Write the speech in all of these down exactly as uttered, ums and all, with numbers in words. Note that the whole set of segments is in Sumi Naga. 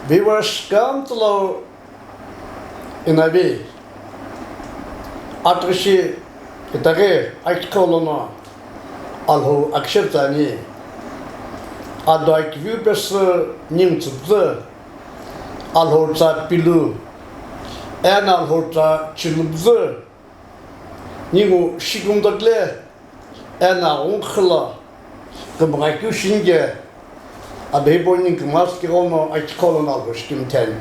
Viewers, come to lo inavi. Atughi shi itaghi akiqo lono Alhou akishe tsüani. Ado akiviu pesü ningu tsüpüzü, Alhou tsa pilu, eno Alhou tsa chilu püzü, ningu shikumdokle, eno aghungu khilo, kümgha keu shinike, ado hipau ningu kümgha sükighono akiqo lono Alhou shikimtheni.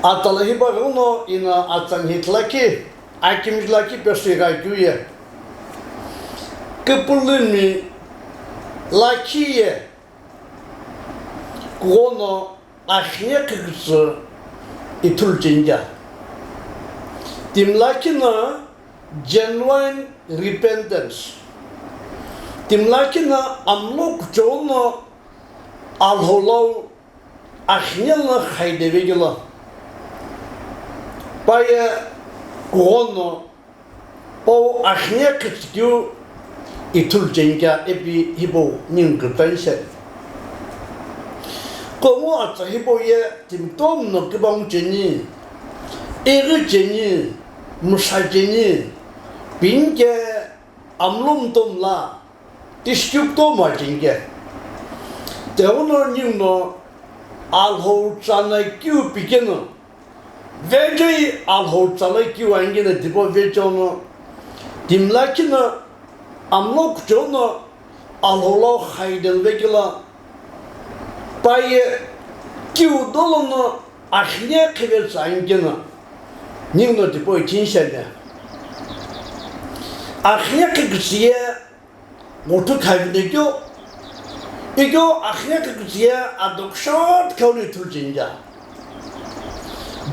Atala hipau ghono ina atsa nhitla ki, akimjila ki pesü igha keu ye. Küpülümi lakhi ye, kughono axine khikütsü ithulu cheni kea. Timi lakhi no genuine repentance. Timi lakhi no amlo kuchou no Alhou lau axine no xaide vekelo. Paye kughono pau axine khitsükeu ithulu cheni kea ipi hipau ningu kütsa sheni. Kughengu atsa hipau ye timi kutomo no kübau cheni, ighi cheni, müsha cheni, pinike amlo mutomo la, tishikeu kutomo cheni kea. Tighenguno ningu no Alhou tsa no keu pikeno, vecheo ye Alhou tsa lo keu ani keno tipau vecheo no, timi lakhi no amlo kuchou no Alhou lau xaide vekelo, paye keu dolo no axine khikütsü ani keno, ningu no tipau ithini sheni. Axine khikütsü ye nguthu khavino keu, ikeu axine khikütsü ye ado kushou khau no ithulu cheni kea.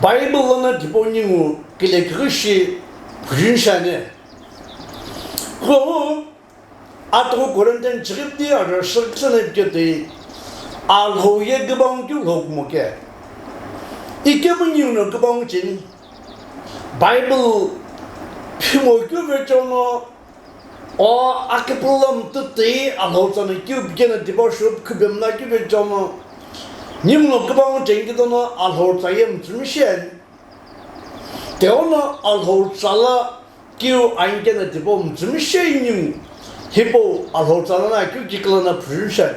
Bible lono tipau ningu kile kighi shi phujuni sheni. Kughengu atughu Corinthian chighipti ajo shüküsü no ipiketoi, Alhou ye kübau keu lhokumo ke. Ikemu ningu no kübau cheni. Bible phimo keu vecheo no, o akipüla mütütei Alhou tsa no keu pikeno tipau shou khubemla keu vecheo no, ningu no kübau cheni kitono Alhou tsa ye mütsümisheni. Tighenguno Alhou tsa lo keu ani keno tipau mütsümisheni ningu, hipau Alhou tsa lono keu kikilo no phujuni sheni.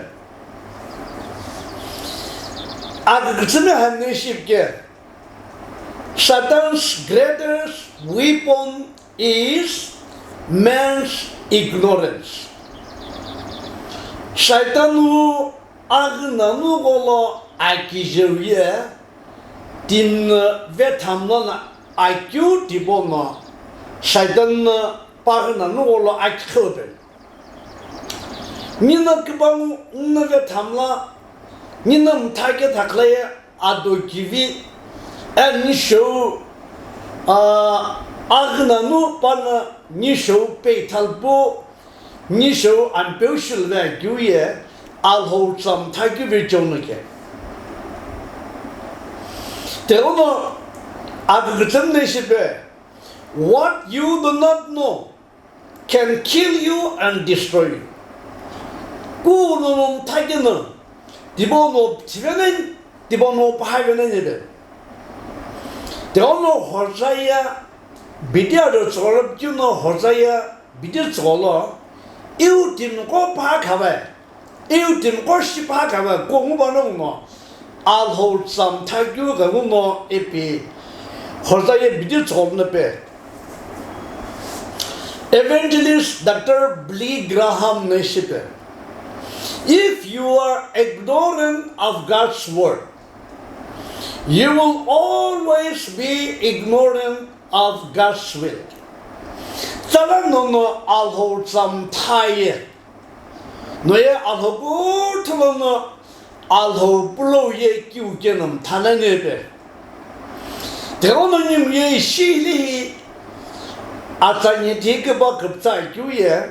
Akükütsümi hami no ishi pi ke, Satan's greatest weapon is man's ignorance. Shaitan wu aghü nanu gholo akijeu ye timi no vethamlo no akeu tipau no, Shaitan no paghi nanu gholo akiqheu pe. Nino kübau nino vethamla, nino mtha ke thakla ye ado kivi, eno nisheu, a, aghü nanu pano nisheu peithalpu, nisheu ampeu shilve akeu ye Alhou tsa mtha keu vecheo no ke. Tighenguno akükütsümi no ishi pi, what you do not know can kill you and destroy you. Kuno no mtha keno, tipau no pthive nani, tipau no pahave nani pe. Tighenguno Hosea, bidi ajo tsügholo keu no Hosea, bidi tsügholo, iu timiqo paha khave. Iu timiqo shi paha khave, kughengu panonguno Alhou tsa mtha keu ghenguno ipi Hosea bidi tsügholo no pe. Evangelist Doctor Billy Graham no ishi pi, if you are ignorant of God's word, you will always be ignorant of God's will. Tsala nono Alhou tsa mtha ye, no ye Alhou kuthu lono Alhou pulou ye keu keno mtha nani pe. Tighenguno ningu ye ishi hile hi, atsa nhi ti kübau küpütsa keu ye,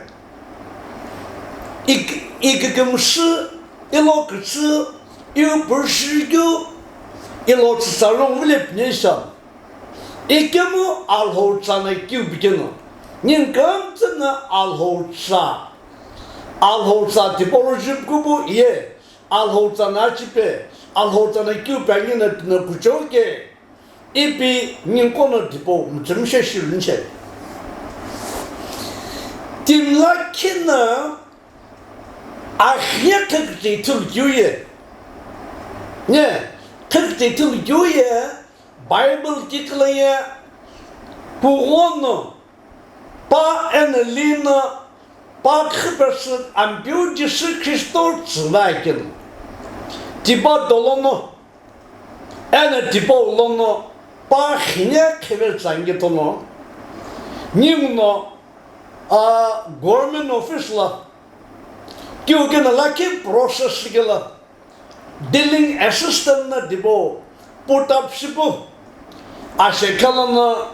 ik-, ikükümshü, ilo kütsü, iu püshü keu, ilo tsütsa long vile pine sha. Ikemu Alhou tsa no keu pikeno, ningu kümtsü no Alhou tsa, Alhou tsa tipology kupu ye, Alhou tsa no achipe, Alhou tsa no keu pi ani no tino kuchou ke, ipi ninguqo no tipau mütsümishei shilu ni shi. Timi lakhi no akhi ye khekütsü ithulu keu ye. Nye, khekütsü ithulu keu ye, Bible kikala ye, kughono, pa eno lino, pa khipesü Ampeu Jisü Khristo tsüvai keno. Tipau dolo no, eno tipau lono, pa khine kheve tsangi tono. Ninguno, a, government office la, keu keno lakhi process kelo, dealing assistant no tipau put up shipu, ashe khala no,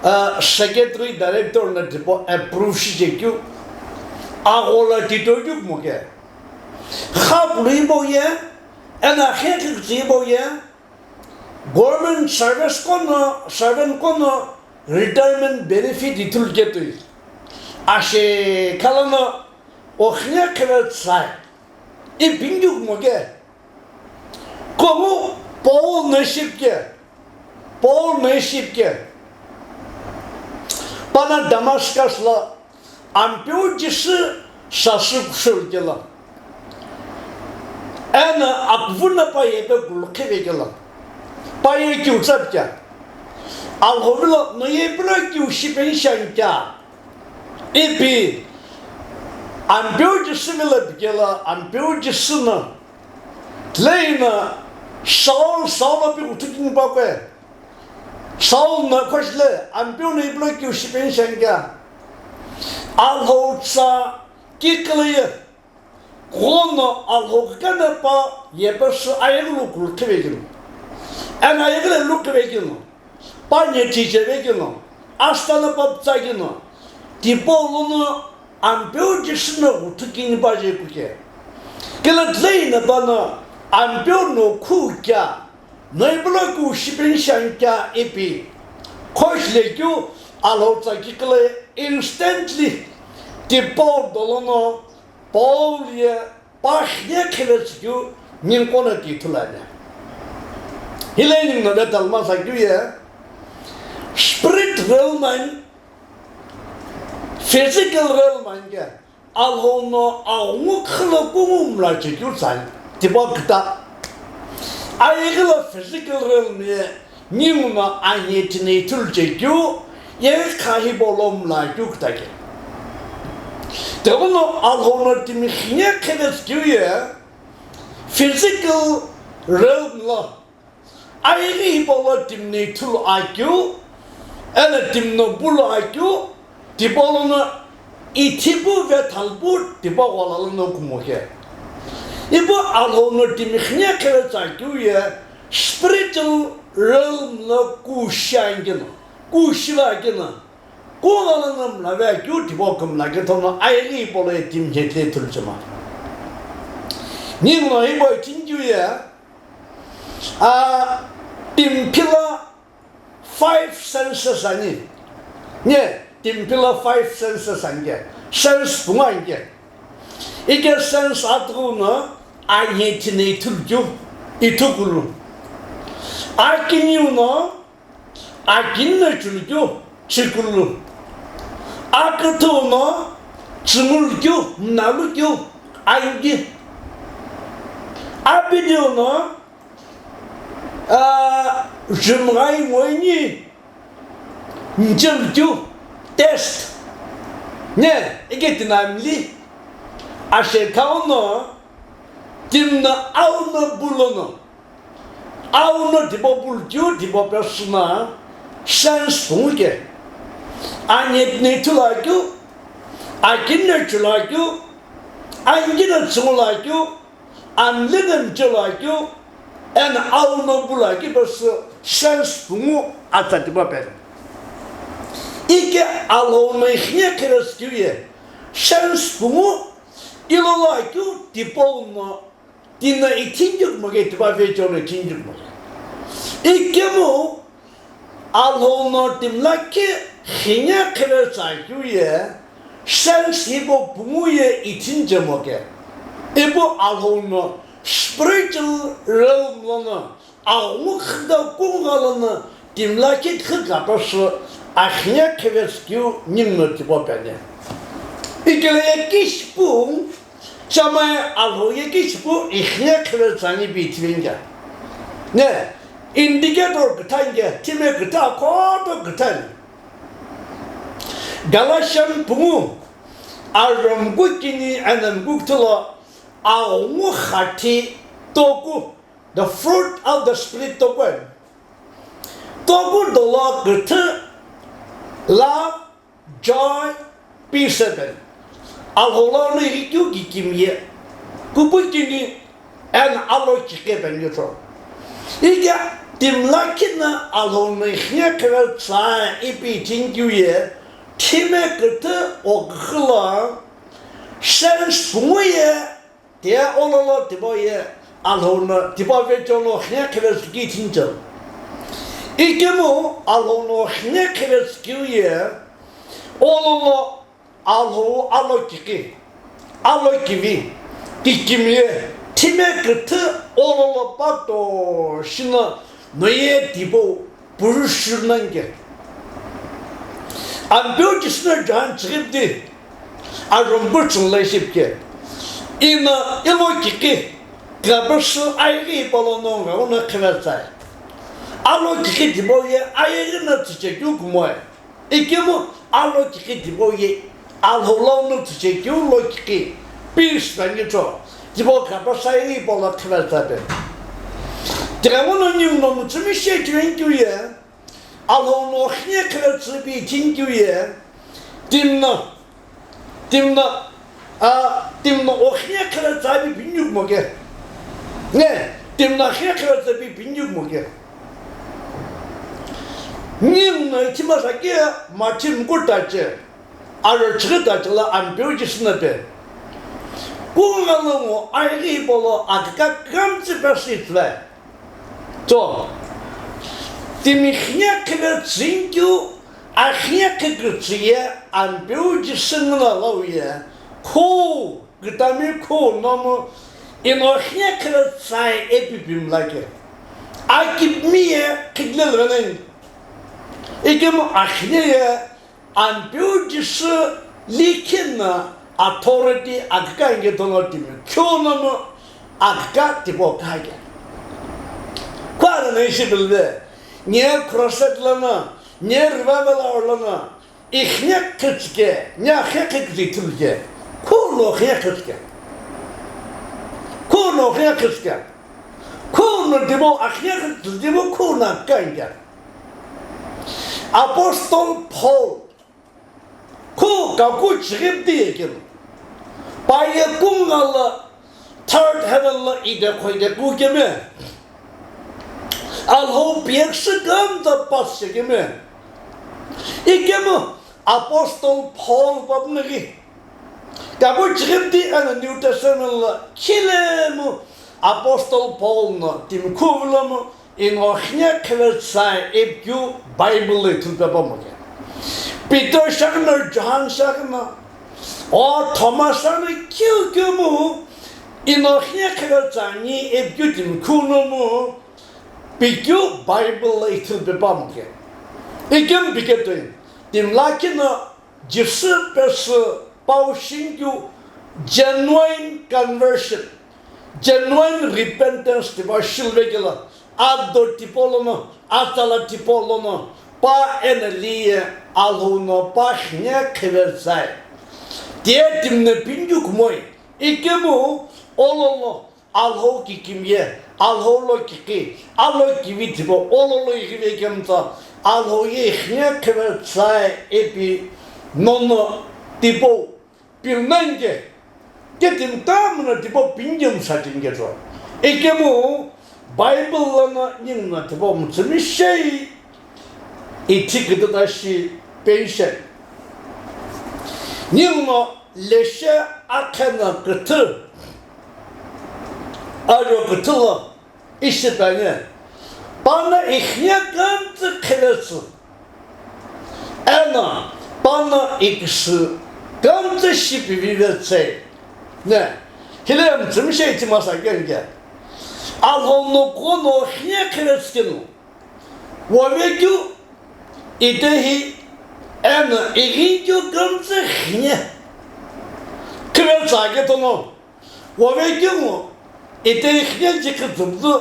a, secretary director no tipau approve shichekeu, aghola titokeu kumo ke. Khapulu hipau ye, eno akhi ye khekütsü hipau ye, government service qo no, servant qo no retirement benefit ithulu ketoi. Ashe khala no, o khine kheve tsai. Ipi ninguqo kumo ke. Kughengu Paul no shipike. Paul no shipike. Pa no Damascus lo Ampeu Jisü sasü kushou kelo. Eno akuvu no pa yepe kulukhive kelo. Pa ye keu tsapike. Alhou vilo no yepe lo keu shipeni shi ani kea. Ipi Ampeu Jisü vilo pike lo Ampeu Jisü no Tilai no Saul, Saul api uthu kini pa kue. Saul no khoshile, Ampeu no ipi lo keu shipeni shi ani kea. Alhou tsa kikala ye. Kughono Alhou kikena pa yepe sü ayeghi lo kulukhive keno. Eno ayeghi lo lukhive keno. Pa nye chicheve keno, asüta no pa pütsa keno, tipau lono Ampeu Jisü no uthu kini pa je kuke. Kelo tilai no pa no Ampeu no khu kea, no ipi lo keu shipeni shi ani kea ipi. Khoshile keu Alhou tsa kikala ye instantly tipau dolo no Paul ye pa khine khevetsü keu ninguqo no ti ithulu ani. Hile ninguno ve talma sa keu ye, spirit realm ani, physical realm ani ke, Alhou no aghungu khilo kungu mla chekeu tsa ani, tipau küta. Ayeghi lo physical realm ye, ninguno anhethini ithulu chekeu, ye kha hipau lo mla keu küta ke. Tighenguno Alhou no timi khine khevetsü keu ye, physical realm lo, ayeghi hipau lo timi no ithulu akeu, eno timi no bulu akeu, tipau lono ithi pu vethalu pu tipau ghola lono kumo ke. Ipu Alhou no timi khine khevetsü keu ye, spiritual realm lo kushi ani keno, kushi va keno, kughola lono mla ve keu tipau kümla kethono ayeghi hipau lo ye timi hete ithulu chema. Ninguno hipau ithini keu ye, a, timi philo five senses ani. Nye, timi philo five senses ani ke. Sense pungu ani ke. Ike sense atughu no anhethini ithulu keu, ithukulu. Akiniu no akini no chulu keu, chikulu. Aküthüu no chungulu keu, mnalu keu, angi. Apiniu no, ah, jumghai ngoini, mchelu keu, taste. Nye, ike timi no amli. Ashe kha uno, timi no au no bulu no. Au no tipau bulu keu, tipau pesü no sense pungu ke. Anhethini ithulu akeu, akini no chulu akeu, angi no chungulu akeu, amli no mchelu akeu, eno au no bulu akeu pesü sense pungu atsa tipau pelo. Ike Alhou no ihi ye khevetsü keu ye, sense pungu, ilolo akeu tipau no, timi no ithini keu kumo ke, tipau vechewo no ithini keu kumo ke. Ikemu Alhou no timi lakhi khine khevetsü keu ye, sense hipau pungu ye ithini chemo ke. Ipu Alhou no Spiritual realm lono, aghungu khida kungha lono, timi lakhi khikha pasü, akhiye khivetsü keu ninguno tipau pene. Ikele ye kishipu, Shamaye Alhou ye kishipu, ikhiye khivetsü ani pi ithivenge. Ne, indicator küthanghe, time kütha, koto küthani. Galatian pungu, aromku kini, anemku küthü lo, aghungu khathi toku, the fruit of the Spirit toku. Toku dolo küthü, love, joy, peace pen. Alhou lono ighi keu kikimiye, kupukini, eno alokighi pen yutho. Ike timi lakhi no Alhou no ighiye khivetsü ipi ithini keu ye, time küthü okükhü lo, sense pungu ye, Tiye ololo tipau ye Alhou no tipau vechelo ighiye khivetsü keu ithini chelo. Ikemu Alhou no ighiye khivetsü keu ye ololo Alhou alokighi, alokivi, kikimiye, time küthü ololo pato shino noye tipau purushu nanghi. Ampeu Jisü no John chighipdi, aromku chunglo ishi pike. Ino ilokighi, kapüsü ayeghi hipau lono ghenguno khivetsü. Alokighi tipau ye ayeghi no tsüche keu kumoe. Ikemu alokighi tipau ye Alhou lono tsüche keu lokighi, peace pen yutho, tipau kapüsü ayeghi hipau lo khivetsü pe. Tighenguno ninguno mütsümishei ithiveni keu ye, Alhou no ighiye khivetsü ipi ithini keu ye, timi no, timi no, a, timi no ighiye khivetsü ipi piniu kumo ke. Ne, timi no ighiye khivetsü ipi piniu kumo ke. Ninguno ithima sa ke, Mathi muku tache, aro chighi tache lo Ampeu Jisü no pe. Kungha lo ngo ayeghi hipau lo akika kümtsü pesü ithulu. To, timi ighiye khivetsü keu, akhiye khikütsü ye Ampeu Jisü no lau ye, khou, kütami khou nomu, ino ighiye khivetsü ipi pimla ke. Akipimi ye khikile lüvene. Ikemu akhiye ye, Ampeu Jisü likhi no authority akika inge tono timi. Keu nomu akika tipau kha ke. Kuana no ishi bilbe. Nye crusade lono, nye revival hour lono, ighiye khitsü ke, nye akhiye khitsü ithulu ke. Khuno ighiye khitsü ke. Khuno ighiye khitsü ke. Khuno tipau akhiye khitsü tipau khuno akika inge. Apostle Paul, kho kaku chighipdi ye keno, pa ye kungha lo third heaven lo ide khoide ku keme, Alhou piyeküsü kümtsü pass shekeme. Ikemu Apostle Paul papnaghi kaku chighipdi eno New Testament lo khilemu Apostle Paul no timi khu vilo mu, ino ighiye khivetsü ipi keu Bible lo ithulu pe pamo ke. Peter shaghi no, John shaghi no, o Thomas shaghi no keu kemu, ino ighiye khivetsü ani ipi keu timi khu nomu, pi keu Bible lo ithulu pe pamo ke. Ikemu pike toi, timi lakhi no Jisü pesü pau shinikeu genuine conversion, genuine repentance tipau shiluvekelo, ado tipau lono, atsala tipau lono, pa eno liye Alhou no pa ighiye khivetsü. Tiye timi no piniu kumoi, ikemu ololo Alhou kikimiye, Alhou lokighi, alokivi tipau ololo ighive kemtsa, Alhou ye ighiye khivetsü ipi nono tipau pilnange, ketimi tamu no tipau pinge msa chinge tso. Ikemu Bible lono ninguno tipau mütsümishei ithi kütüta shi pension. Ninguno leshe akheno küthü, ajo küthü lo ishi peni. Pano ighiye kümtsü khivetsü. Eno pano iküsü kümtsü shipivi vetsü. Ne, hile mütsümishei ithi masa kenge. Alhou no kuo no xine khivetsü keno, wovekeu itehi eno ighinikeu kümtsü xine khivetsü ake tono, wovekeu ngo itehi xine jikhi tsümtsü,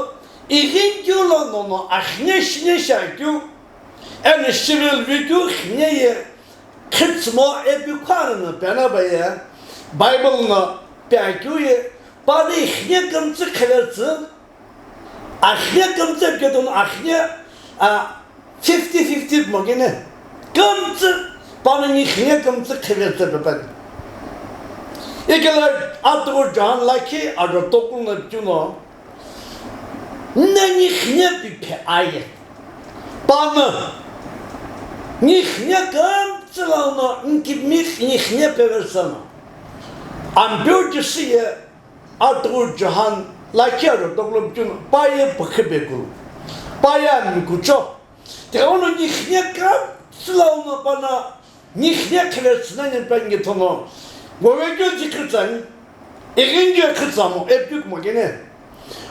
ighinikeu lono no axine shine shiakeu, eno shivelu vekeu xine ye khitsümo epi khuano no pena ba ye, Bible no piakeu ye, pano xine kümtsü khivetsü, axine kümtsü piketuno axine, a, fifty fifty mo kene, kümtsü, pano ni xine kümtsü khivetsü pepani. Ikela atughu John lakhi ajo toklu no pichuno, nani xine piphe aye. Pano ni xine kümtsü launo nkimi ni xine pevetsü no. Ampeu Jisü ye atughu John lakhi ajo toklu pichuno, pa ye pükhi pekulu, pa ye amikucho. Tighenguno ni xine kümtsü launo pano ni xine khivetsü nani peni thono, wovekeu jikhi tsani, ighinikeu khitsümo epi kumo kene,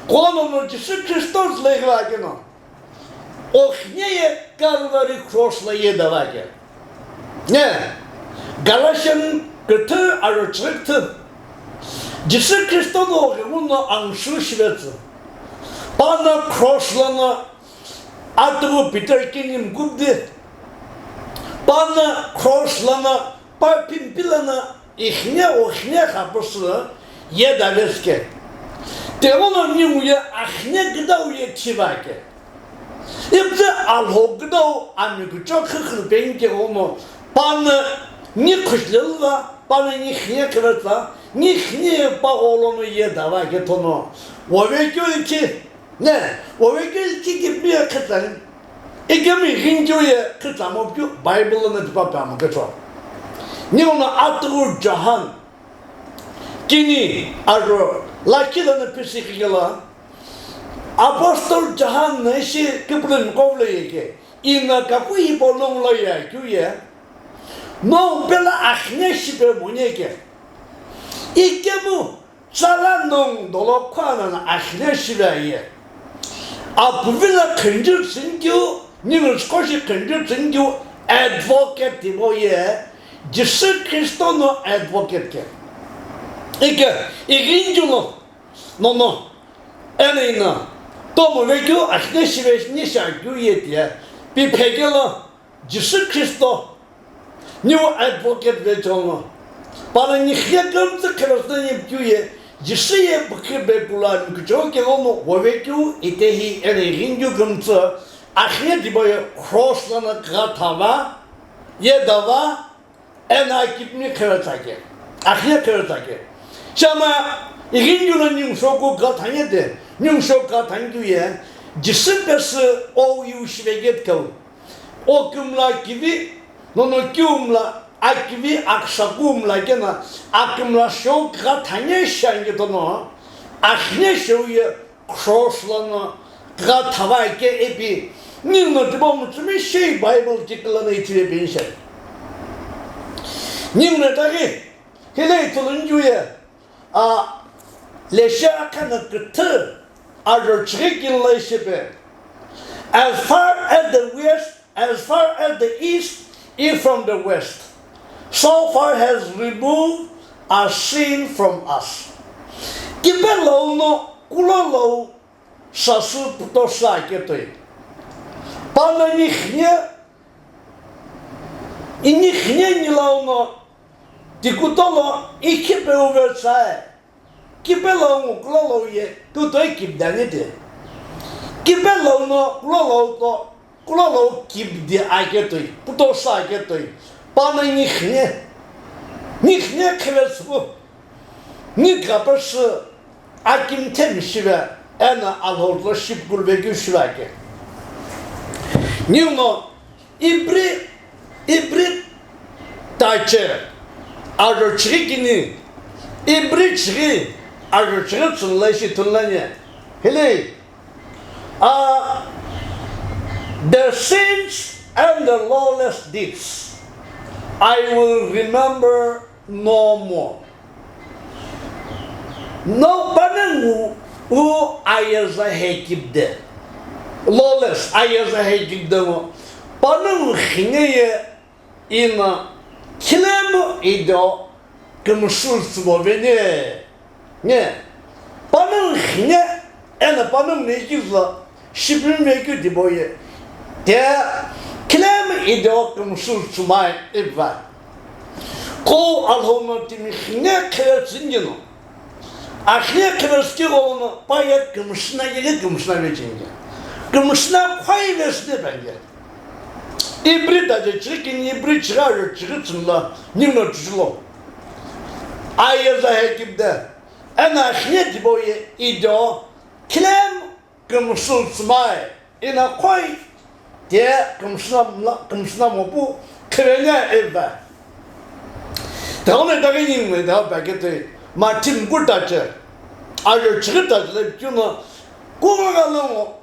kuo no no Jisü Khristo züle ighiva keno, o xine ye Calvary cross lo yedava ake. Ne, Galatian küthü ajo chighi küthü, Jisü Khristo no ghenguno angshu shivetsü, pano cross lono atughu Peter kini mkubdi, pano cross lono pa phimpi lono ixine oxine xapüsü yedavetsü ke. Tighenguno ningu ye axine küdau ye thiva ke. Ipütsü Alhou küdau amikucho khükhü peni ke ono, pano ni khushilelva, pano ni xine khivetsü, ni xine pa gholo no yedava ke tono, wovekeu ikhi Ne, wovekeu ikhi kimi ye khitsani, ikemu ighinikeu ye khitsamo keu Bible lono tipa pamo kecho. Ninguno atughu John kini ajo lakhi lono pisi kikela, Apostle John no ishi kipulumi kovlo yeke, ino kaku hipau nongu lo ye akeu ye, nongu pelo axine shipe monyeke. Ikemu Tsala nongu dolo khuano no axine shive aye. Apuvi lo khunju tsünikeu, ningu tsüqo shi khunju tsünikeu advocate tipau ye, Jisü Khristo no advocate ke. Ike, ighinju lo, nono, eno ino, tomo vekeu axine shive ni shiakeu ye tiye, pi phekelo, Jisü Khristo, niu advocate vecheo no, pano ni xine kümtsü khevesü ni keu ye, Jisü ye pükhi pekulu amikucho kelo no wovekeu itehi eno ighinikeu kümtsü, axine tipau ye cross lono kugha thava, yedava, eno akipimi khevetsü ake, axine khevetsü ake. Shama ighinikeu lo ningu shoku kugha thanye de, ningu shoku kugha thanye keu ye, Jisü pesü o iu shive ke keu. O kümla kivi, nono kiumla akivi aksa kumla kena, akümla shou kugha thanye shiani ketono, axine shou ye cross lono kugha thava ke ipi, ninguno tipau mütsümishei Bible kikila no ithulu peni shi. Ninguno itaghi, hile ithulu nju ye, A, Leshiakhana küthü ajo chighi kini lo ishi pe. As far as the west, as far as the east is from the west, so far has removed our sin from us. Kipe lou no kulo lou sasü puto sü aketoi. Pano ni xine, ini xine ni lou no tikuto lo ikhi pe uve tsae. Kipe lou ngo kulo lou ye, kutoi kipdi ani de. Kipe lou no kulo lou to, kulo lou kipdi aketoi, puto sü aketoi, pano ni xine, ni xine khevetsü pu, ni kugha pesü akimthemi shive, eno Alhou lo shipukulu vekeu shive ake. Ninguno Ibri, Ibri tache, ajo chighi kini, Ibri chighi, ajo chighi tsülu lo ishi ithulu nani. Hile, uh, the sins and the lawless deeds I will remember no more. No, panongu U ayeza hekipde. Lawless, ayeza hekipde ngo. Panongu khine ye ina khilemu ido kümsü tsübo vene. Ne. Panongu khine ena panongu ne ikizla shipim vekyu dibo ye. Te khilemu ido kümsü tsümai iva. Ko alhono timi khine khile tsingino. Akhine khile tsingino pa ye kümsüna ye kümsüna vechinge. Kümsüna khwai vesüne benge. Ibri daje chirikini ibri chira ro chiri tsumla ningno chuchulo. Ayeza hekipde. Ena akhine dibo ye ido khilemu kümsü tsümai ina khoi te kümsüna mla kümsüna mopu khirenya eva. Taone dagi ning me da bagete ma tim gutache. Ayo chigutache le kyuno kuga longo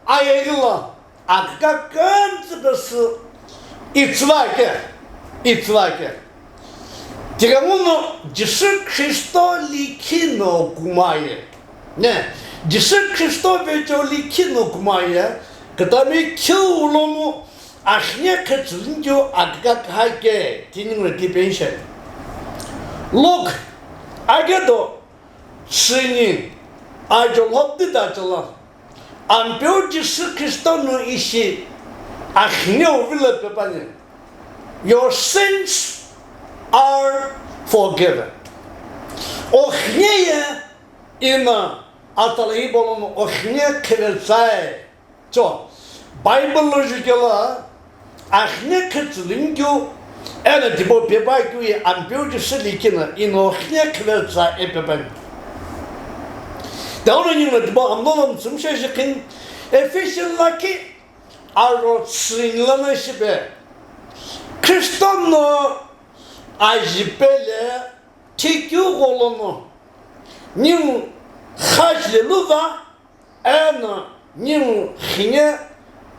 ayegila akaka kantsü besi itsvake itsvake. Tikanguno Jisü Khristo likhi no kumaye. Ne, Jisü Khristo vecho likhi no kumaye. Katami khiu lomu akhine khetsülingyo akaka kahake tiningu tipension. Lok agedo sini ajo lhopdi dachalo. Ampeu Jisü Khristo no ishi akhine uvile pepani. Your sins are forgiven. Okhine ye ina atalahi bolono okhine khile tsai. Cho Bible lo jukela akhine khetsülingyu ena dibo pepa kyu ye ampeu Jisü likhi no ino khine khile tsa epepani. Taono ningno dibo amno lo mtsumshe jikhin Ephesian lakhi aro tsüni lana shipe. Khristo no ajipele thikyu gholono ningu khajile luva eno ningu khine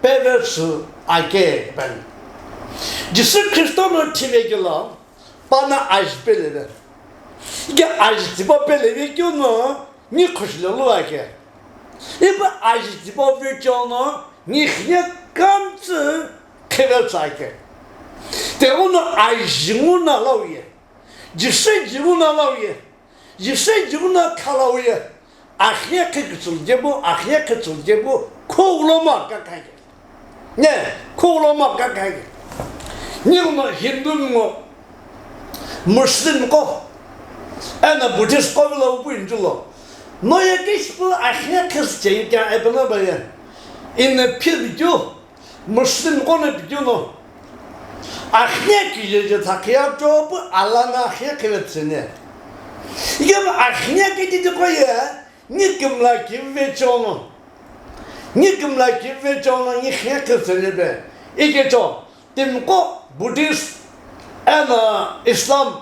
pevetsü ake pen. Jisü Khristo no thivekelo pana ajipele ve. Ike ajitsipa pele vekyu no ni khushile luva ake. Ipa ajitsipa vekyo no ni khine kamtsü khevetsü ake. Teguno ajingu na lauye. Jisü jiguna lauye, Jisü jiguna khalauye, akhine khikitsüljebu, akhine khitsüljebu, khoulo ma kakhaye. Ne, khoulo ma kakhaye. Ninguno Hindu ngo, Muslim ko, ena Buddhist ko vilo upu injulo. No ye kishpu akhine khis chengkya epena baye. In the pure view, Muslim qo no pikeu no, akhine kijeje thakhiya chopu Allah no akhine khivetsüne. Yem akhine kititi qo ye, ni kimla kivechono. Ni kimla kivechono, ni khine khivetsüne be. Ikecho, timqo Buddhist, ena Islam,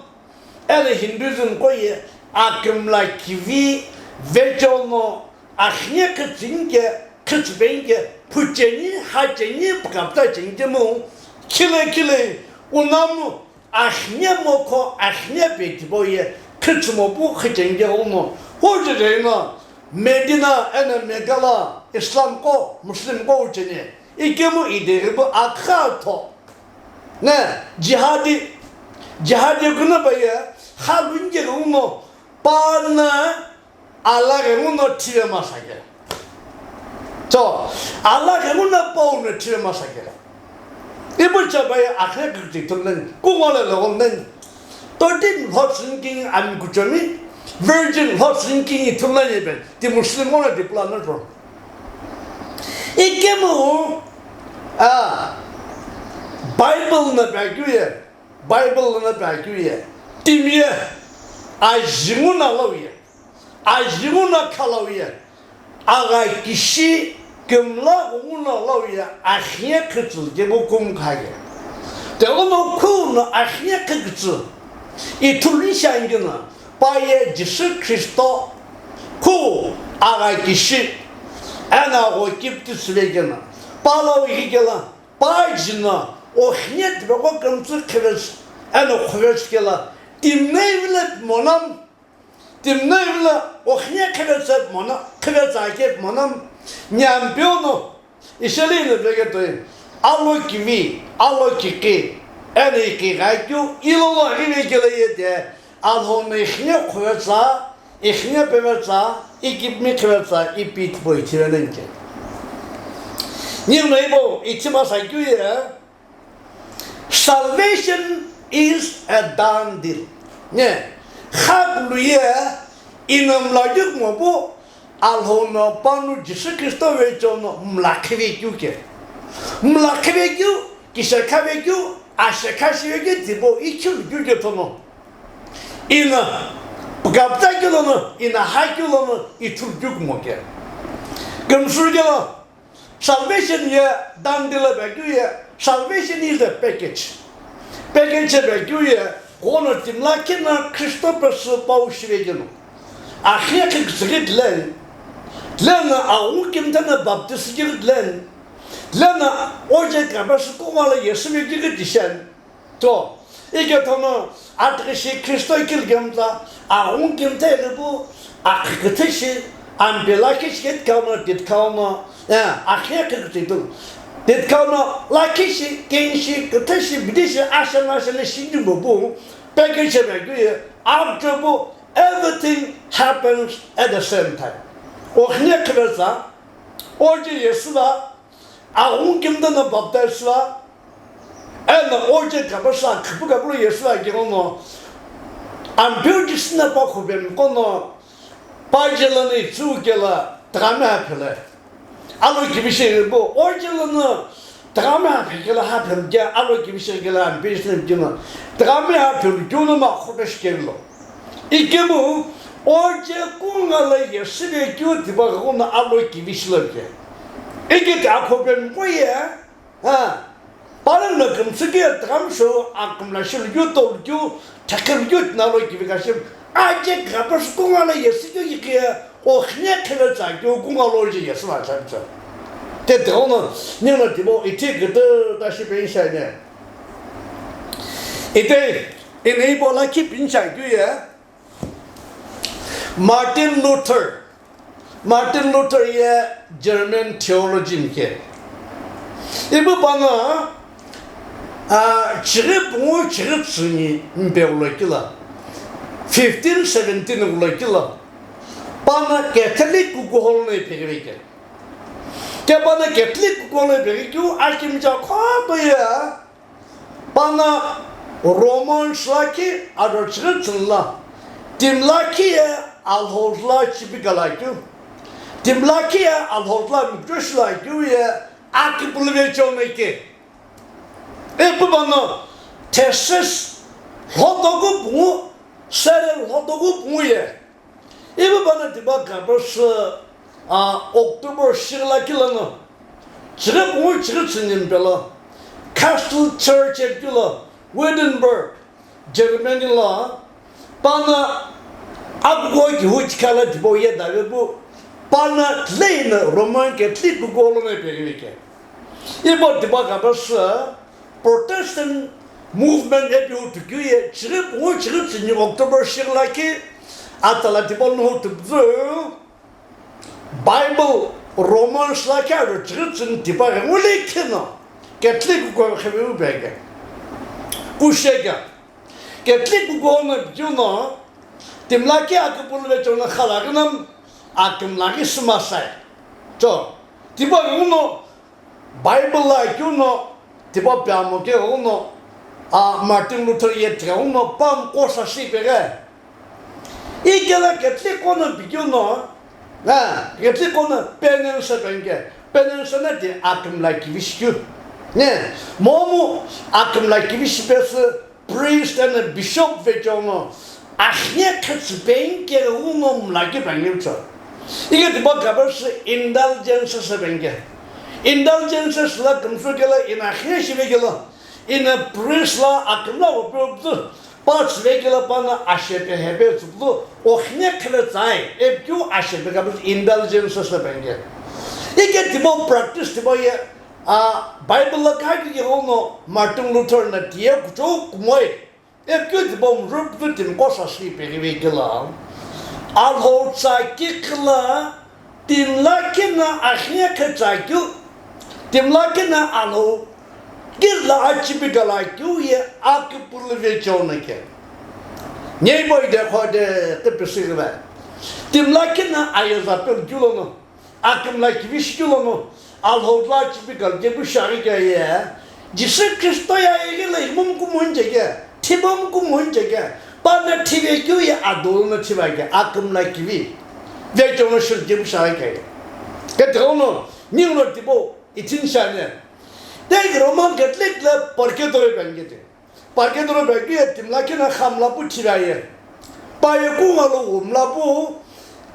ena Hinduism qo ye, akimla kivi vechono, akhine khitsüngke, khitsüpengke, phucheni, hacheni, pkapta chengkemu, khile khile, unamu, akhine mokho, akhine petibo ye, khitsümopu khichengke uno, hujirena, Medina ena Mecca la, Islam ko, Muslim ko ucheni, ikemu ideribu akha tho. Ne, jihadi, jihadi kuna baye, halunge uno, pana, Allah ghengu no thive masake. Cho, Allah ghengu no pau no thive masake. Ibu chabai akhe kiti thumnen, kungole lo nen. Thirteen hot sinking an kuchami, virgin hot sinking thumnen iben. Ti Muslim ona di plan no. Ikemu, ah, Bible na bagyu ye, Bible na bagyu ye, timi ye, ajingu na lo ye. Ajingu no khalau ye, agha kishi kümla ghungu no lau ye, akhine khitsü kebu kum kha ye. Teguno khu no akhine khikitsü, ithulu shangi no, pa ye Jisü Khristo, khu agha kishi, ena gho kipti süvekena, pa lau hikela, pa jino, okhine tibeko kümtsü khivetsü, ena khuvetsü kela, timnei vile monam, Timnei vila Oxine khivetsü mono, khivetsü ake mono, Ampeu no, isheli no veke toi, alo kivi, alo kiki, eno iki gakeu, ilolo rive kele yete, Alhou no ikhine khuvetsa, ikhine pevetsa, ikipmi khivetsa, ipi tipau ithivelo inche. Ningu no ipo, ithi masa keu ye, salvation is a done deal. Ne, khakulu ye, ino mla keu kumo pu, Alhou no panu Jisü Khristo vecho no mla khive keu ke. Mla khive keu, kishekha ve keu, ashekha shive keu tipau ikhilu keu ke thono. Ina, pukapta keu lono, ina ha keu lono, ithulu keu kumo ke. Kümsü keu lo, salvation ye done deal pe keu ye, salvation is a package. Package pe keu ye, kono timla kina Khristo pesü pau shive keu no. Akhe khe ksügit len, lena awu kimtana baptist kigit len, lena oje kapasü kongala Yesu ve kigit shen. To, ike thono, atiki shi Khristo ikil gemta, aghung kimta ilipu, akhi kithi shi, ampe lakhi shi ket kauno, tit kauno, eh, akhi akhi kithi tu. Tit kauno, lakhi shi, ken shi, kithi shi, bidi shi, ashan ashan shi ni bobu, peke shi be kuye, ampe bu, everything happens at the same time. Okhine khibeza, oje Yesu da, aghung kimta na baptize la, eno oje kapasü khipukapulu Yesu akeqo no, Ampeu Jisü na pa khupemi qono, pa jela ni tsukela tagami ha phele. Alo kivishi bo, oje lono tagami ha phekela ha phemke, alo kivishi kela Ampeu Jisü na kino, tagami ha phelu keu no ma khope shikelo. Ikemu, oje kungala Yesu ve keu tipa qono alo kivishi lo ke. Ike ti akhopemi qoye, Ha, pala no kümtsü ke thakamsho akümla shi lukeu to lukeu, thakhe lukeu tinalo kivi kashim, aje kapasü kungala Yesu keu yikhe, okhine khele tsa keu kungalo je Yesu la tsa tsa. Te te ono, nino tibo iti kete ta shi pe insha ne. Ite, ine ibo la ki pincha keu ye, Martin Luther, Martin Luther ye German theologian ke. Ipu pano, a, chighi pungu chighi tsüni mpe ulo kila. Fifteen seventeen ulo kila. Pano Catholic kukuhol no ipeghi ke. Ke pano Catholic kukuhol no ipeghi keu akimcha khoto ye. Pano Romans lakhi ado chighi tsünla, timi lakhi ye Alhou la chibi kala keu, timi lakhi ye Alhou la mikucho shila keu ye akipulu ve chonai ke. Ipu pano thesis lhotoku pungu, sere lhotoku pungu ye. Ipu pano tipa kapasü, a, October shighi lakhi lono, chighi pungu chighi tsüni mpe lo, Castle Church ekeu lo, Wittenberg, Germany lo, pano akuko kihu chikala tipau ye davepu, pano leino Roman Catholic kukuhol no ipeghi ke. Ipu tipa kapasü, Protestant movement ipi hutukeu ye, chighi pungu chighi tsüni October shighi lakhi, atala tipa no hutupzü, Bible, Romans lakhi ado chighi tsüni tipa ghengu likhi no, Catholic kukuhol kheveu bege. Kushega. Catholic kukuhol no bikeu no, timi lakhi akipulu ve chona khala ghinam, akimla ghi sümasai. Cho, tipa ghengu no, Bible la keu no, tipa pyamo ke ghengu no, a, Martin Luther ye tighengu no, pam kosa shi peghe. Ikela Catholic kukuhol no bikeu no, a, Catholic kukuhol no penance penge, penance na ti akimla kivishi keu. Ne, momu akimla kivishi pesü, priest and bishop ve chonai, akhine khatsü peni ke uno mlaki pangimcho. Ike tipa kapasü indulgences peni ke. Indulgences la kümsü kela ina akhine shive kela, ina priest la akimla wo pe wo pütü, pa tsüve kela pano ashepe hepe tsüpütü, okhine khele tsai, epikeu ashepe kapasü indulgences peni ke. Ike tipa practice tipa ye, A, Bible la kha keu ghenguno Martin Luther na tiye kuchou kumoi, epikeu tipau mzurupütü timi kosa shi peghive kela. Alhou tsaki kila, timi lakhi no axinhe khe tsakeu, timi lakhi no Alhou kila achipi kala keu ye akipulu vecheo no ke. Nyeibo ide khode kipisi ghive. Timi lakhi no ayeza pelu keu lono, akimla kivi shi keu lono, Alhou kila achipi kala kepu shi aghi kea ye, Jisü Khristo ye ighi lo imum kumo nje ke, thibom kumo nje ke, pa no thive keu ye adolo no thive ke, akimla kivi vecheo no shil kepu shi aghi kea ye. Ke tighenguno, ninguno tipau, ithin shane. Tei Roman Catholic lo purgatory pe ani ke te. Purgatory pe keu ye timi lakhi no kha mla pu thive ye. Pa ye kungu lo wu mla pu,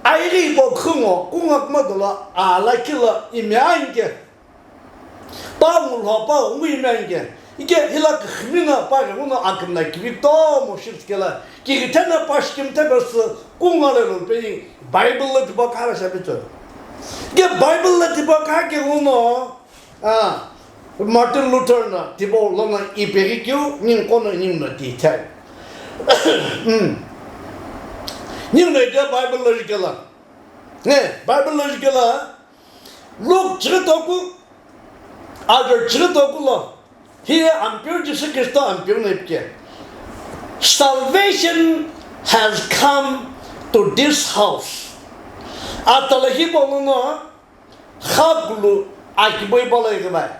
aighi hipau khungo, kungu kuma dolo, a lakhi lo ime ani ke. Pa ngu lho, pa ngu ime ani ke. Ike hila kikhimi no pa ghenguno akimla kivi kutomo shil kela, kighi thena pa shi kimithe pesü kungu lo lo pe ni Bible lo tipau kha lo shi ape tso. Ike Bible lo tipau kha keu no, Ah, Martin Luther no tipau lono ipeghi keu, ningu qo no ninguno ti ithai. Mm. Ninguno ithai Bible lo jukela. Ne, Bible lo jukela. Luke chighi toku, ajo chighi toku lo. Hiye Ampeu Jisü Khristo Ampeu no ipi ke. Salvation has come to this house. Atala hipau lono, Xakulu akibo ipa lo ighivae.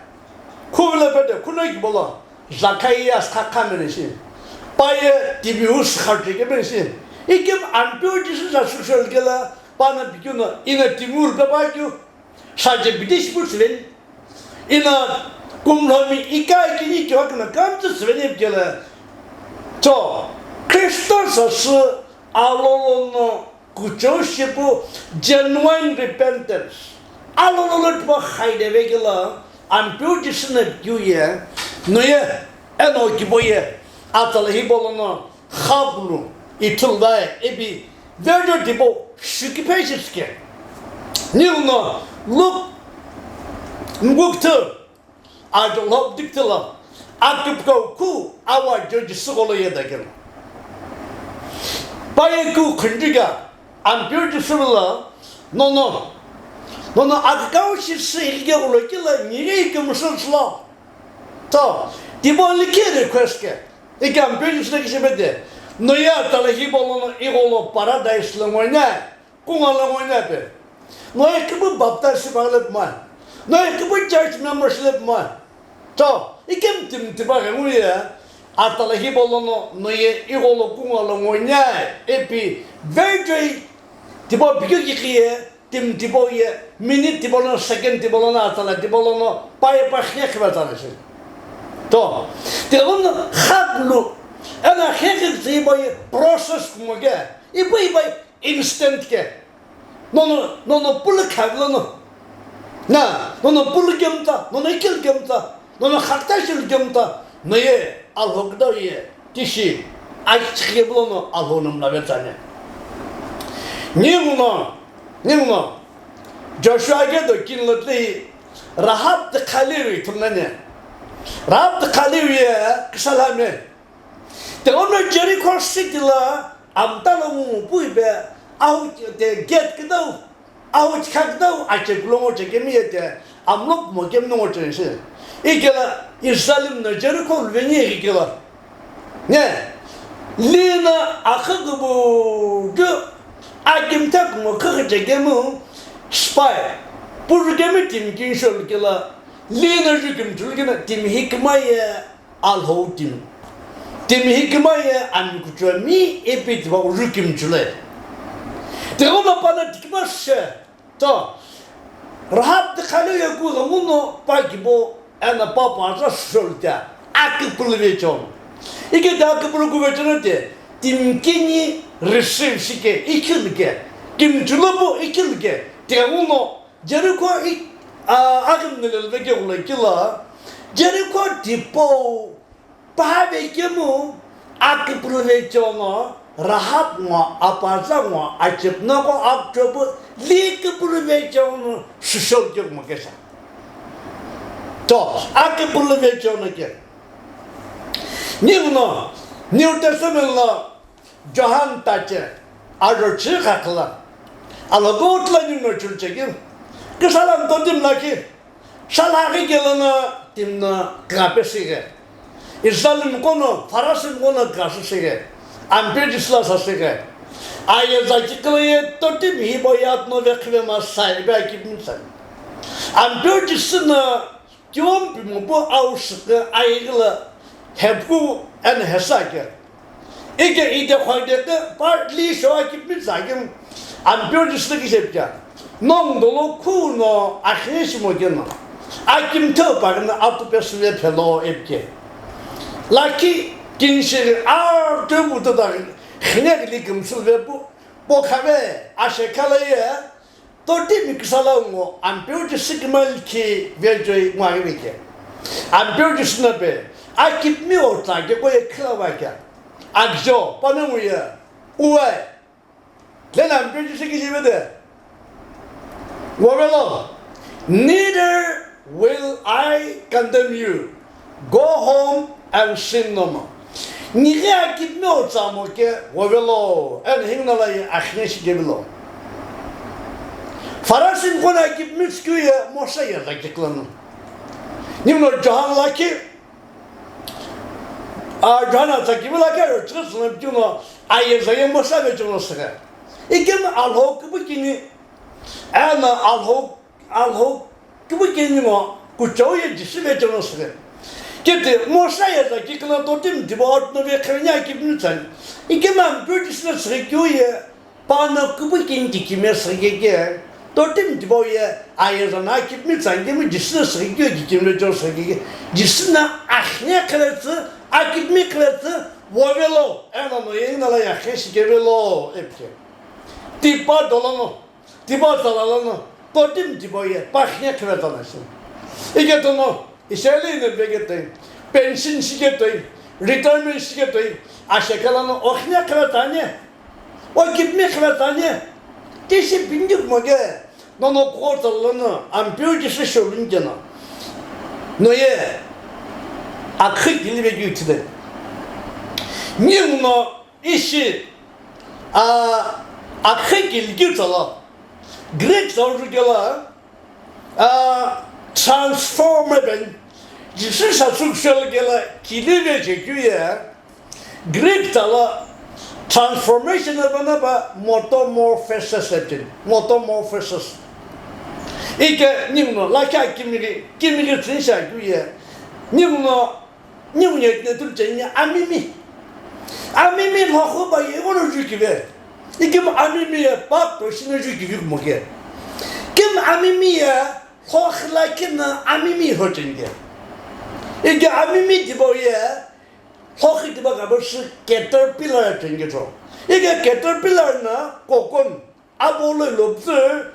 Khuvilo pete, khuno ikibo lo, Zakhaiya sükha kha mene shi. Pa ye timiu sükha che ke mene shi. Ikemu Ampeu Jisü sa sükha kela, pa no pikeu no, ino timiu lu pe pa keu. Sa che bitishi pu tsüveni. Ino kumlomi ika ikini kiwa kena kamtsü tsüveni kela. Cho, Khristo sasü alolo no kuchou shipu genuine repentance. Alolo lo tipau khaide vekela, Ampeu Jisü no keu ye, no ye, eno kibo ye, atala hipau lono, xakulu, ithulu vae, ipi, vecheo tipau, shukipe shi tsüke. Ninguno, Luke, mkukuthu, Ajo lhokdikitilo, akipkau ku awa joji sügholo ye dakelo. Pa ye ku khunju kea, Ampeu Jisü lo, nono, nono akikau shi sü ilike ulo kilo nighi kümsü tsülo. To, tipau likhi request ke, ike Ampeu Jisü lo kishi pete, no ye atala hipau lono igholo paradise lo ngoinai. Kungu lo ngoinai pe. No ye kipu baptize shipa lepumai. No ye kipu church member shi lepumai. To, ikemu timi tipau ghenguye, atala hipau lono, no ye igholo kungu lo ngoinai, ipi, vecheo tipau pikeu kikhiye, timi tipau ye, minute tipau lono, second tipau lono, atala tipau lono, pa ye pa khekhiva tsana shi. To, tilono, khakulu, ena khekhi tipau ye, process kumo ke, ipu ipu, Instant ke. Nono, nono pulu khavilo no. Na, nono pulu kemta, nono ikil kemta, nono khakta shil kemta, no ye, Alhou kdau ye, tishi, aichikhe bulo no, Alhou no mlave tsane. Ninguno, ninguno, Joshua ke do kin lo tli, Rahab tikhaliu ithumnane. Rahab tikhaliu ye, kisalame. Tilono Jericho city lo amta lo ngu pu ipi, ahu te gate kidau, ahu chikha kidau, ache kulo ngo chekemi ye te, amlo kumo kemi no ngo cheni shi. Ikela Israel no Jericho luveni ikela. Ne, lino akha kubu keu, akimtha kumo khakha chekemu, spy, puru kemi timi kinsho lukela, lino jukimchu lukena timi hikma ye, Alhou timi. Timi hikma ye ami kuchou mi ipi tipau jukimchu le. Tilono pa no tikima she. To. Rahab tikhaliu ye ku ghenguno pa kibo ena pa paza shol te akipulu vecheo. Ike te akipulu ku vecheo te timi kini receive shike ikil ke. Kimchu lo pu ikil ke. Tighenguno Jericho i, a, aghimngu lelve keghulo kilo, Jericho tipau pave kemu, akipulu vecheo no, Rahab ngo, apaza ngo, achepu no ko, akchopu, likipulu vecheo no, shishol kemu kesa. To, akipulu vecheo no ke. Ninguno, New Testament lo, Johan tache, Ajo chighi khakhi la, alhokutla ninguno chulu chekeu, küsala no totimi lakhi, sala aghi kelo no timi no kighape shighe. Israelmiqo no, Pharisimqo no kighashi shighe. Ampeu Jisü la sa shighe. Ayeza kikilo ye totimi hipau ye atono vekhive ma sa ipi akipimi tsani. Ampeu Jisü no Kiwom pimopu au shikhe aighi lo hepu eno hesü ake. Ike ide khwaghi de partly show akipimi tsakeu Ampeu Jisü kishepu kea. Nongu dolo khu no akhe shimo keno. Akimtheu pa keno atu pesü ve phelo epike. Lakhi kinshi a teu butu da khine kili kimsü ve pu. Po khave ashe khala ye. Totimi küsala ngo Ampeu Jisü kima likhi vechoi ngo aghi veke. Ampeu Jisü no pe akipimi otsa ke ko ye khila va kea. Akjo, panongu ye, uwe. Lena Ampeu Jisü kishi vede. Wovelo, neither will I condemn you. Go home and sin no more. Nighi akipimi otsa mo ke wovelo, eno hinguna la ye akhine shikevilo. Pharisimqo no akipimi tsükeu ye Moshe ye gha kiklono. Ninguno John lakhi, a, John atsa kivi lakhi aro tsüküsü no pikeu no ayeza ye Moshe vecheo no shighe. Ikemu Alhou küpükini, eno Alhou Alhou küpükini ngo kuchou ye Jisü vecheo no shighe. Kiti Moshe ayeza kikilo totimi tipau atono vekhive ni akipimi tsani. Ikemu Ampeu Jisü no shighe keu ye pano küpükini kikimiye shighe keke. Totimi tipau ye ayeza no akipimi tsani ikemu Jisü no shighe keu ye kikimiye vecheo shighe keke. Jisü no akhine khiletsü, akipimi khiletsü, wovelo, eno no ye hinguna la ye akhine shikevilo epike. Tipa dolo no. Tipau tsala lono, totimi tipau ye, pa akhine khivetsü na shi. Ike tono, Israel ino veketoi, pension shiketoi, retirement shiketoi, ashe khala no, okhine khivetsü ani, okipimi khivetsü ani, tishi pindi kumo ke, nono kuo tsala lono, Ampeu Jisü shou luni keno. No ye, akhi kili vekeu ithile. Ninguno, Ishi, a, akhi kili keu tsala, Greek tsau ju kela, a, transform ben, Jisü sasü kushou kela kili ve che keu ye, Greek tsala transformation aba na ba metamorphosis epin, metamorphosis. Ike ninguno lakhi akimighi, kimighi tsüni shi keu ye, ninguno Ninguno ye tine tulu cheni amimi. Amimi lhokhu pa ye ighono jukive. Ikemu amimi ye pa toshino jukive kumo ke. Kemu amimi ye lhokhu lakhi no amimi lho cheni ke. Ike amimi tipau ye lhokhu tipau kabe shi caterpillar cheni ke tho. Ike caterpillar no cocoon Abolo ilo pütsü,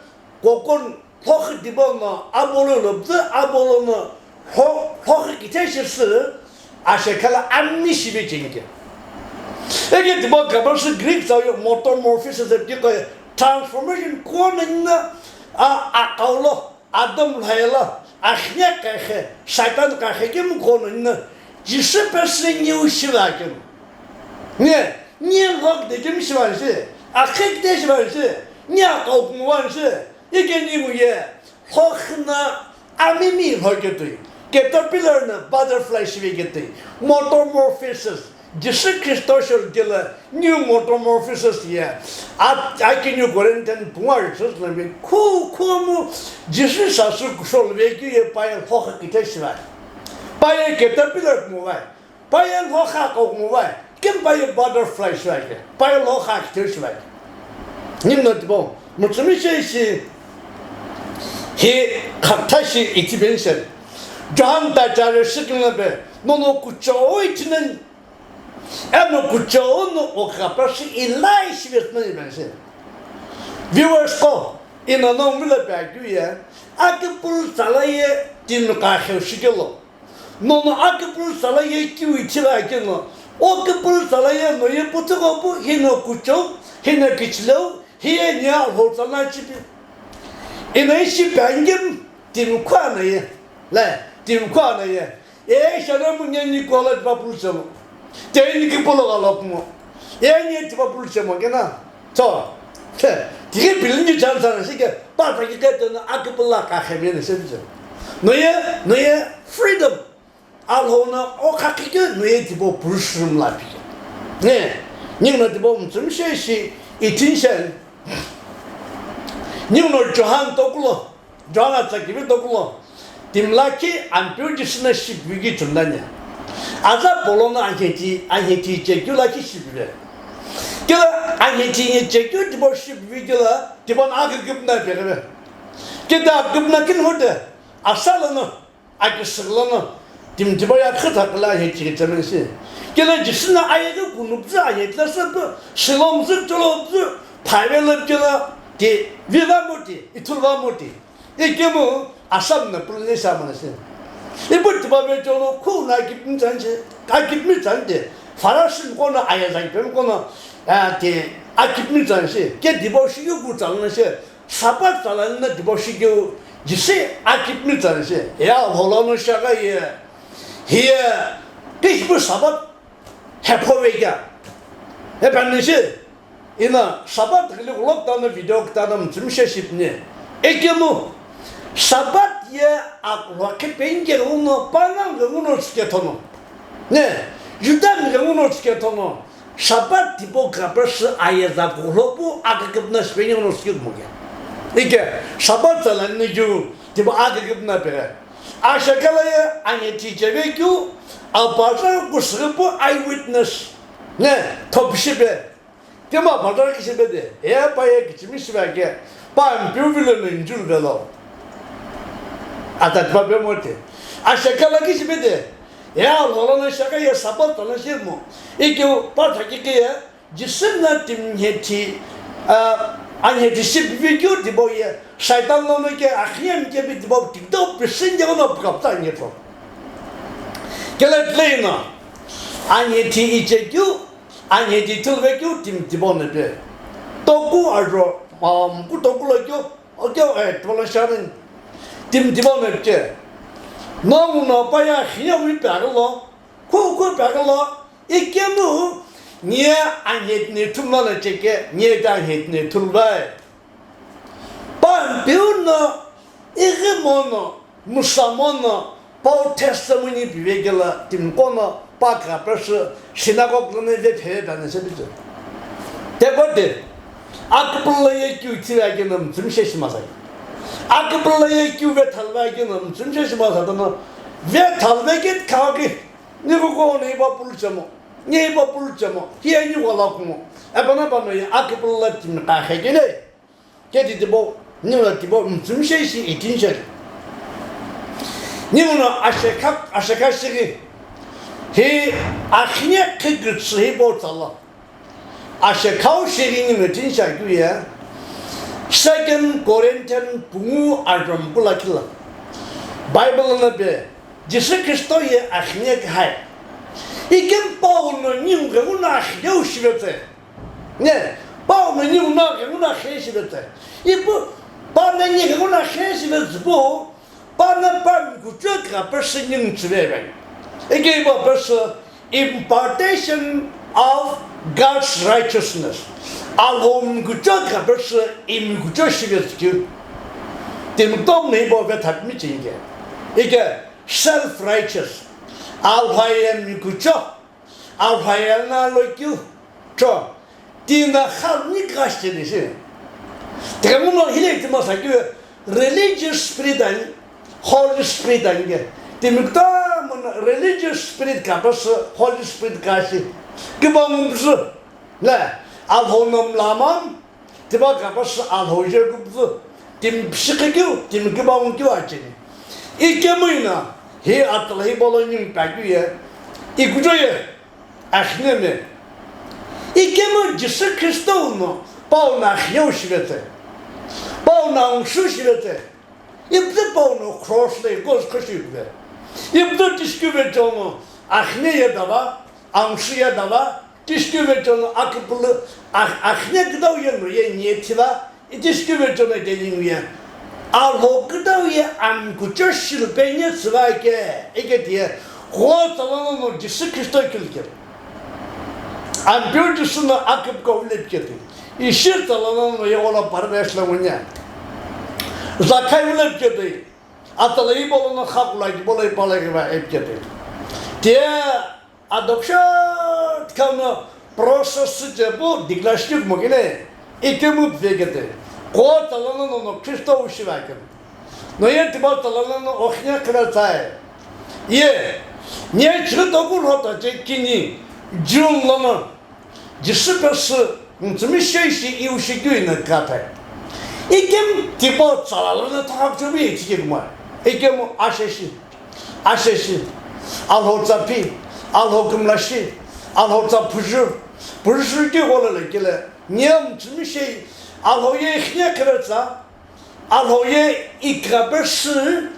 cocoon lhokhu tipau no, abolo ilo pütsü, abolo no lho-, lhokhu kithe shi sü, ashe khala amimi shive cheni ke. Ike tipau kabe shi Greek tsau ye metamorphosis ipikeu ye transformation kuo no nina, a, akau lo, Adam lhayelo, akhine kakhe, Satan kakhe kemu kuo no nina, Jisü pesü niu shiva kemu. Nye, nye lhokhu de kemu shiva shi, akhi kithe shiva shi, nye akau kumo va shi, ike ningu ye, lhokhu no amimi lhoketoi, caterpillar no butterfly shiveketoi, metamorphosis, Jisü Khristo shou kelo new metamorphosis ye, a, aki New Corinthian pungu arisüsü lami khu, khu mu Jisü sasü kushou vekeu ye pa ye lhokhu kithe shiva. Pa ye caterpillar kumo vai. Pa ye lhokhu akau kumo vai. Kemu pa ye butterfly shiva ke. Pa ye lhokhu kithe shiva ke. Ninguno tipau, mütsümishei shi hi khakha shi ithipeni shi. John ta chare shikilna pe, nono kuchou ithinen, eno kuchou no okha pa shi ilai shive sna iben shi. Viewers ko, ino no mila pe akeu ye, akipulu tsala ye timi kakheu shikelo. Nono akipulu tsala ye kiu ithila keno, o kipulu tsala ye no ye putuko pu, hino kuchou, hino kichileu, hiye nia lho tsala chipi. Ino ishi pangim timi khuana ye, le, timi khuana ye. E shana mu nye ni kola tipa pulu chemo. Te ni kipulu galo kumo. E ni tipa pulu chemo kena. So, tighi pilini chance na shike, pa ta ki kete na akipula ka khemene se bize. No ye, no ye freedom. Alhou no o khakhi ke no ye tipo purushim la pi. Ne, ningu no tipo mtsum she shi itinchen. Ningu no Johan tokulo, Johan atsa kivi tokulo. Timla ki Ampeu Jisü no shipivi ki chundanya. Aza polo no anheti, anheti che kyu la ki shipive. Kila anheti nge che kyu tipo shipivi kila, tipo na akikip na pekeve. Kita akikip na kin hote, asala no, akisik la no, tim tipo ya khita kala anheti ke chamen si. Kila Jisü no aye ke kunu bza anheti la sa pu, silom zi, cholo zi, phaive la kila, ti viva moti, ithulva moti. Ikemu Assam na pulune sa mana se. Ipu tipa ve cholo khu na kipmi chan che, ka kipmi chan de. Farasi ko na aya zan pe ko na, ah, te akipmi chan se. Ke dibo shi yu ku chan na se. Sapa chan na dibo shi yu jise akipmi chan se. Ya holo no shaka ye. Hiye kishbu Sabat hepho ve kya. He pan ni se. Ina Sabat ghili ghulok tano video kitano mtsumshe shipni. Ekemu Sabat ye aklokhe penge uno panang uno tsike tono. Ne, Juda mi uno tsike tono. Sabat tipo kapra se ayeza ghulok pu akakipna spenge uno tsike mo ke. Ike Sabat zalan ni ju tipo akakipna pere. Ashakala ye anheti cheve kyu apasa kusripu eyewitness. Ne, thopshipe. Kema bhadra kishi bede, e pa ye kichimi shiva ke, pa Ampeu vilo no injun velo. Ata tipa be mote. Ashakala kishi bede, e alholo no shaka ye Sabat tala shirmo. Ikeu pa thaki ke ye, Jisü no tim anheti, ah, anheti shipivi kyu dibo ye, Shaitan lo no ke akhiyam ke bi dibo tikdo pisin de no pukapta nge to. Kele tlei no, anheti iche kyu, anheti thulve kyu tim dibo no pe. Toku ajo, um, ku toku lo kyu, o kyu, eh, tola sharin. Tim dibo no pe. No no pa ya khiyam ri pa lo, ku ku pa lo, ikemu, nie anheti ne thumla na cheke, nie ta anheti ne thulvai. Pa Ampeu no, ighi mono, Musa mono, pau testimony pivekela, timqo no, pa kapra shi, synagogue lo ne ve pheve pano se bitu. Te kote, akipula ye kyu thiva ke no mtsumshe shima sai. Akipula ye kyu ve thalva ke no mtsumshe shima sa no, ve thalve ke kha ke, ni ko ko ne ba pul chamo, ne ba pul chamo, ki ani wala kumo. Apana pano ye akipula tim ka khe ke ne. Keti tipo, ningu no tipo, mtsumshe shi itinsheri. Ningu no ashekha, ashekha shighi. Hi akhine khigitsi hi bo tsala. Ashekhau shighi ningu no tinsha kyu ye. Second Corinthian pungu aram kula kila. Bible no pe, Jisü Kristo ye akhine khai. Ikem Paul no ningu no akhine u shivetse. Ne, Paul no ningu no ningu no khe shivetse. Ipu, pa no ningu no khe shivetse pu, pa no pa mikucho ka person ningu chive bai. Ike ipu person impartation of God's righteousness. Alhou mikucho ka person imikucho shivetse kyu. Timtom ne ipu ve thapmi chinge. Ike self righteous. Alhou ye mikucho. Alhou ye na lo kyu cho, tina khal ni kashi ni shi. Tikamu no hile tima sa kyu religious spirit ani, Holy Spirit ani ke. Timi kuta mo religious spirit ka pas Holy Spirit ka shi. Kiba mumsu. Le, Alhou no mlamam. Tipa kapra shi Alhou je kupzu, tim pshikhi keu, tim kiba ngu keu acheni. Ikemu ina, hi atala hi bolo ningu pa keu ye, ikujo ye, akhine me. Ikemu Jisü Kristo no, Paul no akhine u shivetse. Paul no angshu shivetse. Ipütü Paul no cross le, cross khushi kuve. Ipütü tishiküve chono, akhine ye dava, angshu ye dava, tishiküve chono akipulu, ah-, akhine küdau ye no ye nie thiva, itishiküve chono delingu ye. Alhou küdau ye amkucho shilpe nie tsüva ke, ike tie, gho tsala no Jisü Kristo kilke. Ampeu Jisü no akip ka ule pike tu. Ishi tsala lono yeghola paradise lo ngunya. Zakhai vula pikepe. Atala ibo lono khakula ibo lo ipala keva epikepe. Te adoption khano process je bu declare shi mo kile. Ikemu pvekete. Ko tsala lono no Kristo ushiva kemu. No ye tiba tsala lono okhne kira tsae. Ye. Nye chito ku lhota je kini June lono. Jisü pesü mtsümi sheshi iu shikyu ina kata. Ikem tipo tsala lono thakha kuchumi ichike kuma. Ikem asheshi. Asheshi. Alhou tsa phi. Alhou kümla shi. Alhou tsa phujü. Phujü shi ki ghola le kile. Nye mtsümi shei. Alhou ye khine kere tsa. Alhou ye ikrabe shi.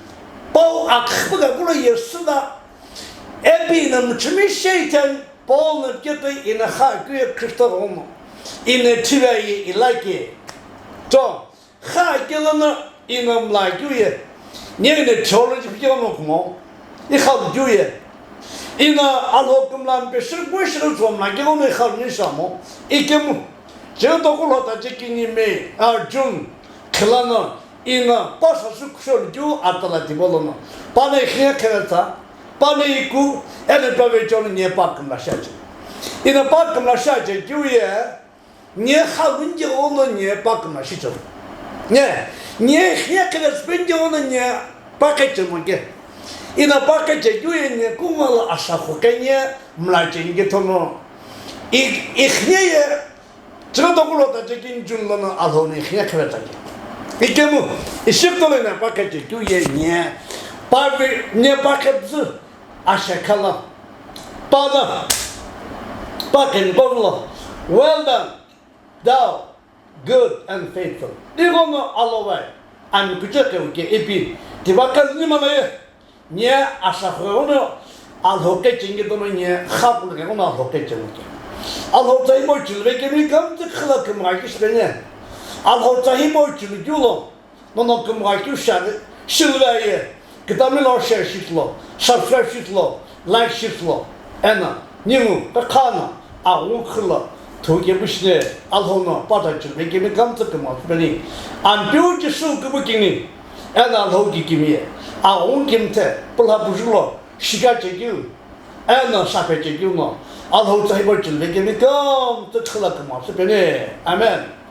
Pau akhpüga kulo yesü da. Epi na mtsümi shei ten. Paul no kepe ina kha keu ye Kristo ghono, ina thiva ye ilake. To, kha kelo no ina mla keu ye, nye ina theology keu no kumo, ikhalu keu ye. Ina Alhou kümla mpe shirkwe shirkwe zomla keu no ikhalu ni shamo, ikemu. Cheu toku lhota chekini May, ah, June, khilano, Ina pa sasu kushou keu atala tibo lono. Pane khine kheretsa, pane iku, ene pave chonu nye pa kümla shache. Ina pa kümla shache keu ye, nye khalunje ono nye pa kümla shicho. Nye, nye khine kheretsa penge ono nye pa keche mo ke. Ina pa keche keu ye nye kumala asakho ke nye mla chenge tono. I, ikhne ye, Chiro toku lhota chekini June lono Alhou ni khine khepe tsake. Ikemu, Egypt lo ina pa keche keu ye nye. Pa ve, nye pa kepzü, ashe khala. Pa da, pa keni kovulo. Well done, thou good and faithful. Ighono Alhou vai, ami kuche keu ke ipi, tiba kazini manaye. Nye asakho ghono Alhou kechenge tono nye khapulughe ghono Alhou kechenge ke. Alhou tsa hipau chilve kemi kamtse khala kümgha keu shipene. Alhou tsa hipau chilve keu lo, nono kümgha keu share, shilve ye, kitamilo share shitlo, subscribe shitlo, like shitlo, ena, ningu, kakhana, aghungu khilo, Thuke pushine, Alhou no pata chilve kemi kamtse kümgha peni. Ampeu Jisü kubu kini, ena Alhou ki kimi ye, aghungu kimthe, pulha pujulo, shika chekeu, ena sape chekeu no, Alhou tsa hipau chilve kemi kamtse khila kümgha peni. Amen.